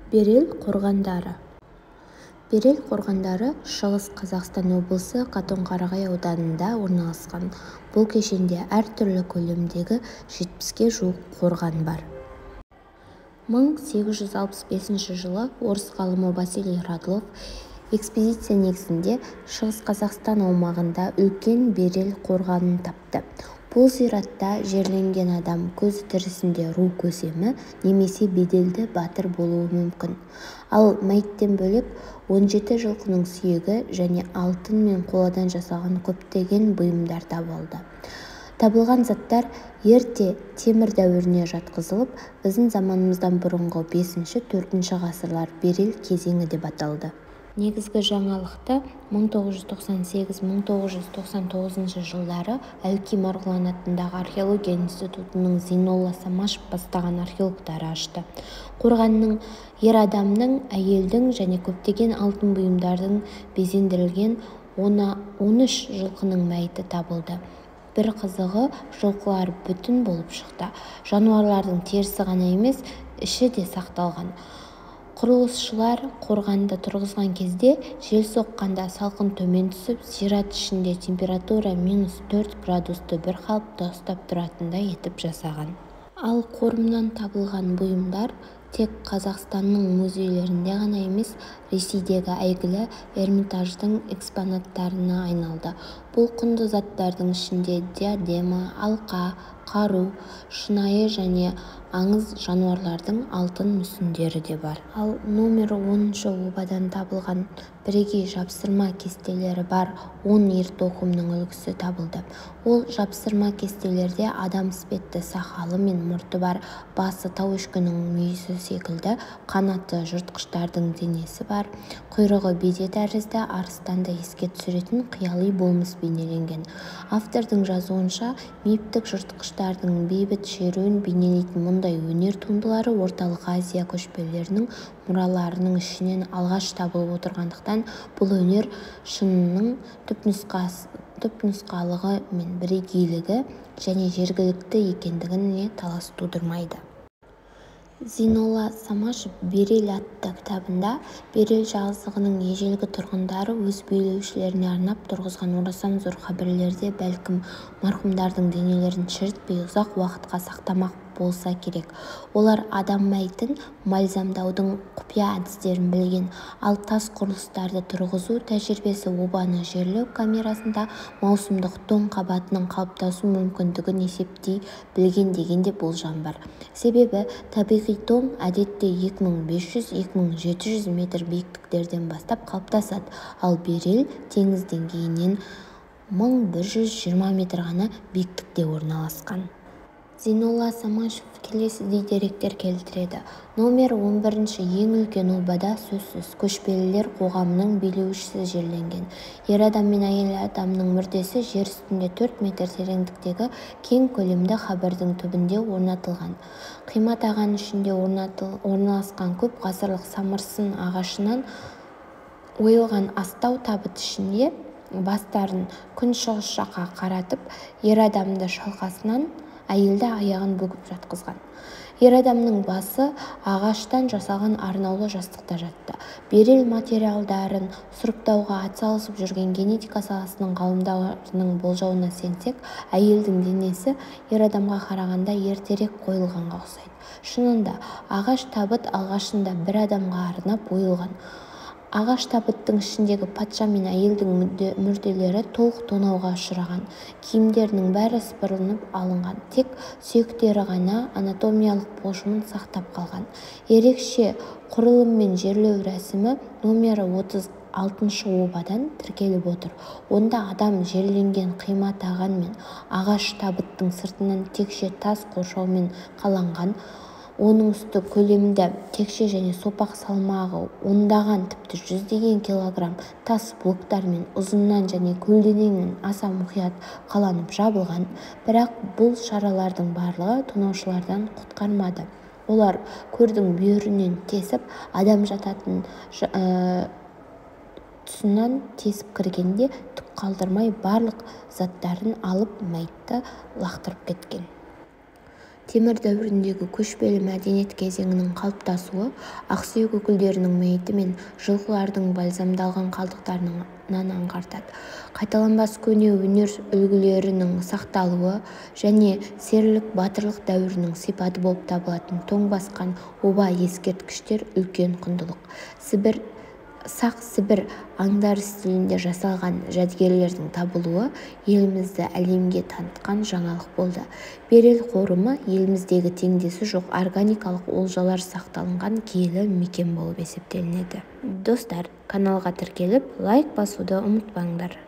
Берел қорғандары. Берел қорғандары Шығыс Қазақстан облысы Катонқарағай ауданында орналасқан. Бұл кешенде әртүрлі көлемдегі 70-ке жуық қорған бар. 1865 жылы орыс ғалымы Василий Радлов экспедиция кезінде Шығыс Қазақстан аумағында Үлкен Берел қорғанын тапты. Бұл зиратта жерленген адам көзі тірісінде ру көсемі немесе беделді батыр болуы мүмкін. Ал мәйіттен бөлек 17 жылқының сүйегі және алтын мен қоладан жасалған көптеген бұйымдар табылды. Табылған заттар ерте темір дәуіріне жатқызылып, біздің заманымыздан бұрынғы V-IV ғасырлар Берел кезеңі деп аталды. Негізгі жаңалықты 1998-1999 жылдары Әлкей Марғұлан атындағы археология институтының Зейнолла Самашев бастаған археологтары ашты. Қорғаннан ер адамның, әйелдің және көптеген алтын бұйымдармен безендірілген 13 жылқының мәйіті табылды. Бір қызығы, жылқылар бүтін болып шықты. Жануарлардың терісі ғана емес, іші де сақталған. Құрылысшылар қорғанды тұрғызған кезде жел соққанда салқын төмен түсіп, зират ішінде температура минус 4 градусты бірқалыпты ұстап тұратындай етіп жасаған. Ал қорымнан табылған бұйымдар тек Қазақстанның музейлерінде ғана емес, Ресейдегі әйгілі Эрмитаждың экспонаттарына айналды. Бұл құнды заттардың ішінде диадема, алқа, қару, шынайы және аңыз жануарлардың алтын мүсіндері де бар. Ал номері оныншы обадан табылған бірегей жапсырма кестелері бар 10 ертоқымның үлгісі табылды. Ол жапсырма кестелерде адам іспетті сақалы мен мұрты бар, басы тау ешкінің мүйізі секілді, қанаты жыртқыштардың денесі бар, құйрығы беде тәрізді арыстанды еске түсіретін қияли болмыс бейнеленген. Автордың жазуынша, мифтік жыртқыштардың бейбіт шеруін бейнелейтін мұндай өнер туындылары Орталық Азия көшпелілерінің мұраларының ішінен алғаш табылып отырғандықтан, бұл өнер шынының түпнұсқалығы мен бірегейлігі және жергілікті екендігіне талас тудырмайды. Зейнолла Самашев «Берел» атты кітабында Берел жазығының ежелгі тұрғындары өз билеушілеріне арнап тұрғызған орасан зор қабірлерде бәлкім, марқұмдардың денелерін шірітпей ұзақ уақытқа сақтамақ болса керек. Олар адам мәйітін бальзамдаудың құпия әдістерін білген. Ал тас құрылыстарды тұрғызу тәжірибесі обаны жерлеу камерасында маусымдық тоң қабатының қалыптасу мүмкіндігін есептей білген деген де болжам бар. Себебі табиғи тоң әдетте 2500-2700 метр биіктіктерден бастап қалыптасады, ал Берел теңіз деңгейінен 1120 метр ғана биіктікте орналасқан. Зейнолла Самашев келесідей деректер келтіреді. Номері 11-ші ең үлкен обада сөзсіз, көшпелілер қоғамының билеушісі жерленген. Ер адам мен әйел адамның мүрдесі жер үстінде 4 метр тереңдіктегі кең көлемді қабірдің түбінде орнатылған. Қима таған ішінде орналасқан көп ғасырлық самырсын ағашынан ойылған астау табыт ішінде бастарын күншығыс жаққа қаратып, ер адамды шалқасынан, әйелді аяғын бүгіп жатқызған. Ер адамның басы ағаштан жасалған арнаулы жастықта жатты. Берел материалдарын сұрыптауға атсалысып жүрген генетика саласының ғалымдарының болжауына сенсек, әйелдің денесі ер адамға қарағанда ертерек қойылғанға ұқсайды. Шынында, ағаш табыт алғашында бір адамға арнап ойылған. Ағаш табыттың ішіндегі патша мен әйелдің мүрделері толық тонауға ұшыраған. Киімдерінің бәрі сыпырылып алынған, тек сүйектері ғана анатомиялық пошымын сақтап қалған. Ерекше құрылыммен жерлеу рәсімі номері 36-шы обадан тіркеліп отыр. Онда адам жерленген қима таған мен ағаш табыттың сыртынан текше тас қоршаумен қаланған. Оның үсті көлемді текше және сопақ, салмағы ондаған, тіпті жүздеген килограмм тас блоктармен ұзыннан және көлденеңінен аса мұқият қаланып жабылған. Бірақ бұл шаралардың барлығы тонаушылардан құтқармады. Олар көрдің бүйірінен тесіп, адам жататын тұсынан тесіп кіргенде түк қалдырмай барлық заттарын алып, мәйітті лақтырып кеткен. Темір дәуіріндегі көшпелі мәдениет кезеңінің қалыптасуы ақсүйек өкілдерінің мәйіті мен жылқылардың бальзамдалған қалдықтарынан аңғартады. Қайталанбас көне өнер үлгілерінің сақталуы және серілік, батырлық дәуірінің сипаты болып табылатын тоң басқан оба ескерткіштер үлкен құндылық. Сібір Сақ-Сібір аңдар стилінде жасалған жәдігерлердің табылуы елімізді әлемге танытқан жаңалық болды. Берел қорымы еліміздегі теңдесі жоқ органикалық олжалар сақталынған киелі мекен болып есептелінеді. Достар, каналға тіркеліп, лайк басуды ұмытпаңдар.